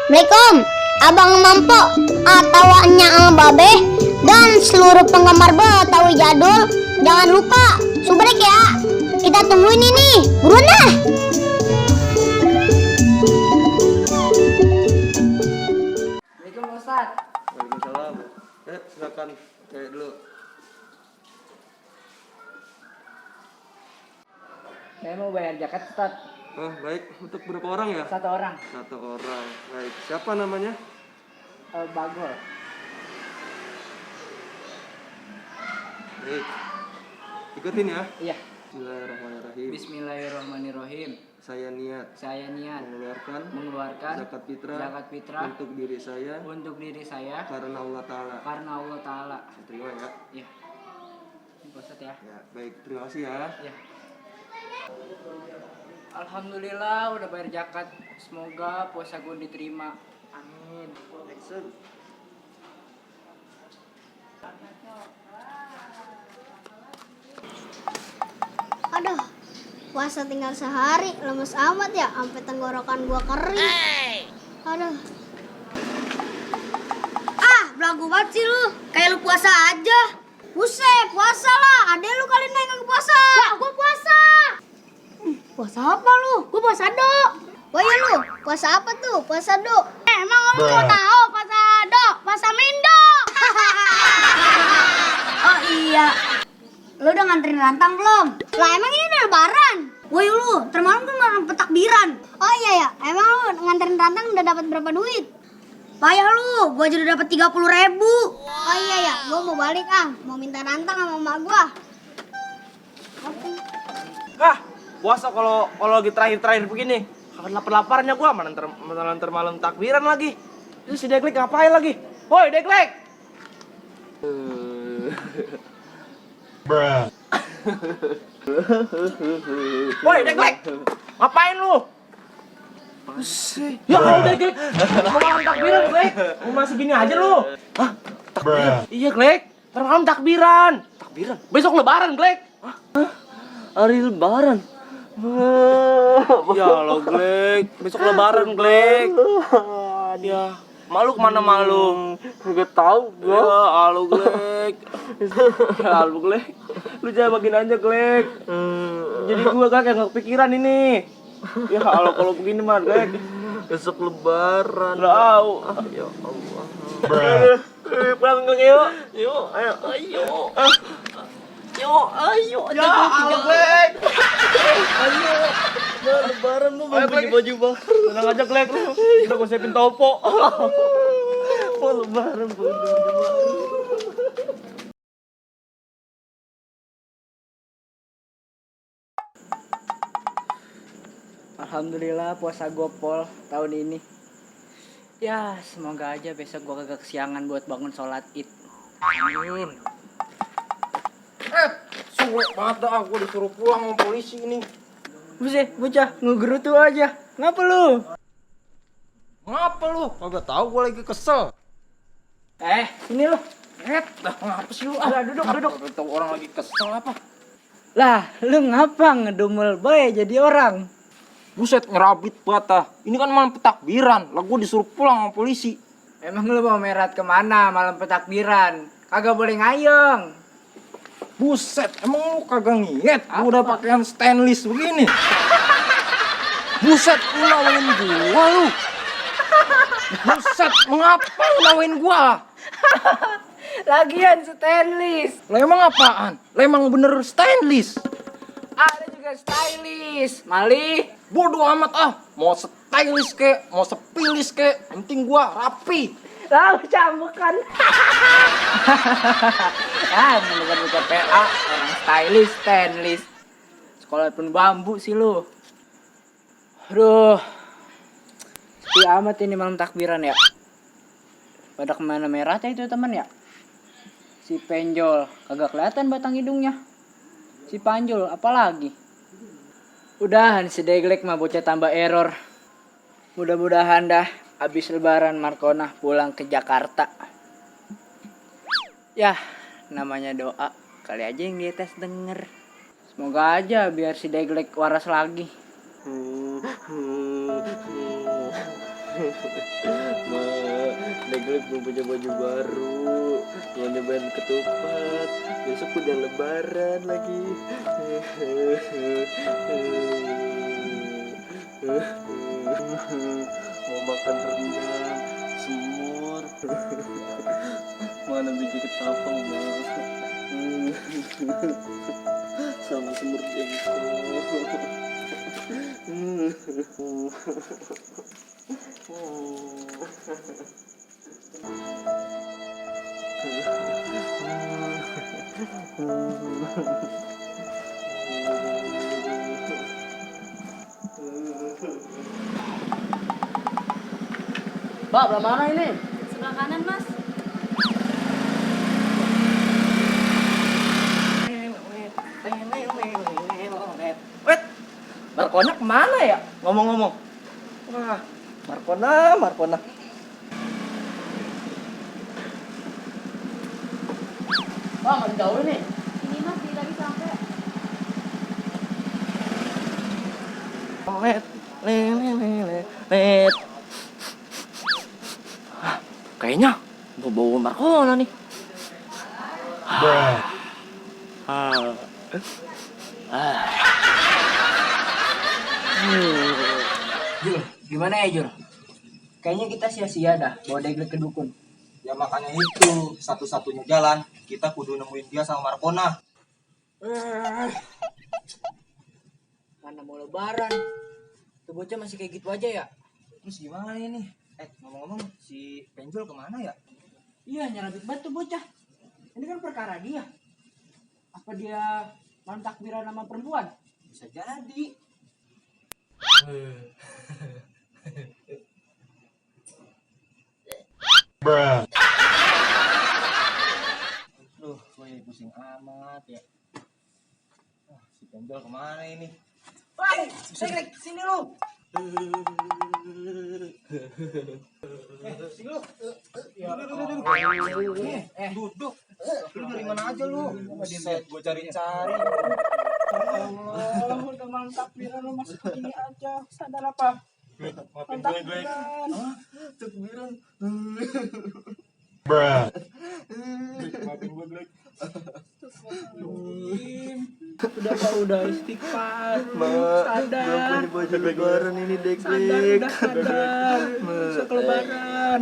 Assalamualaikum, Abang Mampo, tawanya Ang Babe, dan seluruh penggemar Betawi jadul. Jangan lupa subrek ya. Kita tungguin ini, buruan dah. Assalamualaikum Ustaz. Waalaikumsalam. Silakan kayak dulu. Saya mau bayar zakat Ustaz. Baik. Untuk berapa orang ya? Satu orang. Satu orang. Baik. Siapa namanya? Bagol. Baik. Ikutin ya. Iya. Bismillahirrahmanirrahim. Bismillahirrahmanirrahim. Saya niat Saya niat mengeluarkan zakat fitrah untuk diri saya karena Allah Ta'ala. Saya terima ya. Iya. Ini Ustaz ya. Ya, baik. Terima kasih ya. Iya. Alhamdulillah udah bayar zakat. Semoga puasa gue diterima. Amin. Action. Aduh, puasa tinggal sehari, lemes amat ya, sampai tenggorokan gua kering. Aduh. Belagu banget sih lu, kayak lu puasa aja. Buset, puasa lah, adek lu kali naik ke puasa. Ya, gua puasa. Puasa apa lu? Gua puasa do. Oh iya lu, puasa apa tuh? Puasa do. Emang lu mau tahu puasa do? Puasa Mindo. Oh iya. Lu udah nganterin rantang belum? Lah emang ini udah lebaran. Woi lu, termalam tuh malam petakbiran. Oh iya ya, emang lu nganterin rantang udah dapat berapa duit? Payah lu, gua aja udah dapat 30.000. Oh iya ya, gua mau balik mau minta rantang sama emak gua. Puasa kalau lagi terakhir begini, kapan lapar-laparnya gua, mana ntar malam takbiran lagi. Terus si Deklek ngapain lagi? Woi, Deklek. Woi, Deklek. Ngapain lu? Ya Allah, Deklek. Mau malam takbiran, Deklek. Mau masih gini aja lu. Hah? Takbiran? Iya, Deklek. Ntar malam takbiran. Takbiran? Besok lebaran, Deklek. Hari lebaran? Ya Allah, Glek. Besok lebaran, Glek. Ya, malu kemana malu? Gak tahu gua. Ya, halo, Glek. Ya, halo, Glek. Lu jangan makin aja, Glek. Jadi gua kayak gak kepikiran ini. Ya, halo kalau begini mah, Glek. Besok lebaran. Tahu. Ya Allah. Pulang yuk. Yuk, ayo. Ayo. Ya, halo, Glek. Ayo, lebaran lu mau baju baru. Tenang aja, Glek, lu. Udah gue siapin topo. Mau lebaran baju baru. Alhamdulillah puasa gue Pol tahun ini. Ya, semoga aja besok gue kagak kesiangan buat bangun sholat Id. Amin. Suwe banget dah, gue disuruh pulang sama polisi ini. Buset, bocah ngegerutu aja. Ngapa lu? Ngapa lu? Kagak tahu, gue lagi kesel. Ini lu. Ngapa sih lu? Duduk. Kagak tahu orang lagi kesel apa. Lah, lu ngapa ngedumel bae jadi orang? Buset, ngerabit banget dah. Ini kan malam petakbiran, lah gue disuruh pulang sama polisi. Emang lu mau merat kemana malam petakbiran? Kagak boleh ngayong. Buset, emang lu kagak ngeliat gua udah pakaian stainless begini? Buset, lu lawain gua lu. Buset, mengapa lu lawain gua? Lagian stainless. Lah emang apaan? Lah emang bener stainless. Ada juga stylish. Malih. Bodoh amat ah. Mau stylish kek, mau sepilis kek, yang penting gua rapi. Lalu cambukan. Bukan PA, orang stylish, stainless. Sekolah pun bambu sih lu. Aduh. Sepi amat ini malam takbiran ya. Pada kemana merah itu teman ya? Si Penjol, kagak kelihatan batang hidungnya. Si Panjol, apalagi? Udahan si Deglek mah bocah tambah error. Mudah-mudahan dah abis lebaran Markonah pulang ke Jakarta. Ya, namanya doa. Kali aja yang di atas denger. Semoga aja biar si Deglek waras lagi. Ma, Deglek belum punya baju baru. Mau nyobain ketupat. Besok udah lebaran lagi. Mau makan rendang, semur. Mana biji ketapang, Ma? Sama semur jengkol. Pak, belah mana ini? Sebelah kanan, Mas. Wait, Markona kemana ya? Ngomong-ngomong. Wah, Markona. Wah, masih jauh ini. Ini Mas, dia lagi sampai. Let. Kayaknya bawa Markona nih. Jul, gimana ya Jul? Kayaknya kita sia-sia dah bawa Deglek ke dukun. Ya makanya itu satu-satunya jalan kita kudu nemuin dia sama Markona. Mana mau lebaran? Tuh bocah masih kayak gitu aja ya? Terus gimana ini? Ngomong-ngomong si Penjol kemana ya? Iya, nyerabit banget tuh bocah. Ini kan perkara dia. Apa dia malam takbiran sama perempuan? Bisa jadi. Duh, gue pusing amat ya. Si Penjol kemana ini? Woi, Deglek, sini lu. Sini lu. Duduk. Lu dari mana aja lu? Set, gue cari-cari. Allah, udah malam takbiran lu masih begini aja. Sadar apa? Maafin gue, Glek. Takbiran. Maafin gue, Glek. Udah istighfar. Sadar. Belum punya baju lebaran ini, Sadar, Deglek. sadar. Besok lebaran.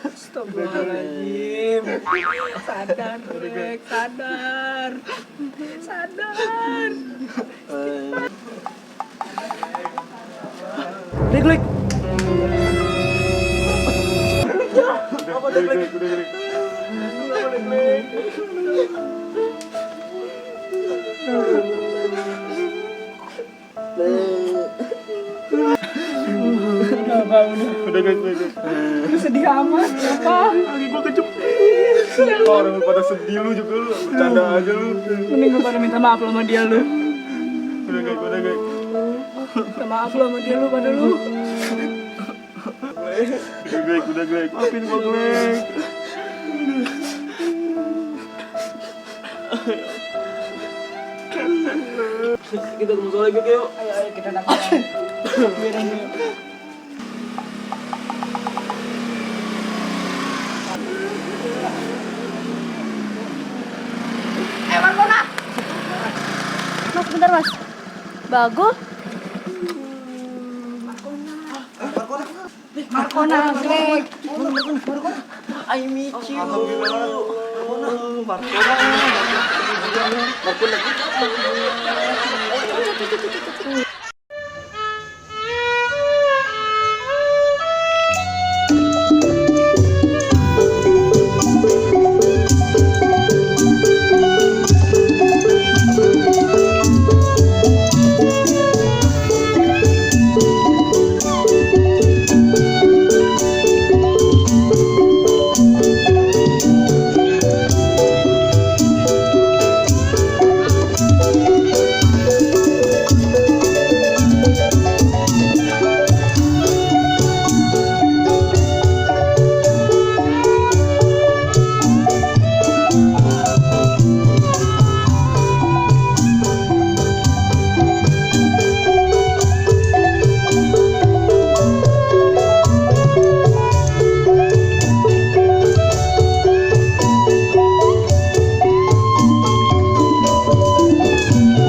Astagfirullahaladzim. Sadar, Deglek. Sadar. Deglek. Apa Deglek? Udah guys. Lu sedih amat, kenapa? Lagi gua kejepit. Orang pada sedih lu juga lu. Bercanda aja lu. Mending gue pada minta maaf sama dia lu. Udah guys. Minta maaf lu sama dia lu pada lu. Udah Glek. Maafin gua, Glek. Kita ke musola lagi yuk. Ayo kita takbiran yuk. Markona. Mas, bentar, Mas. Bagus. Markona, Glek. I miss you. Markona.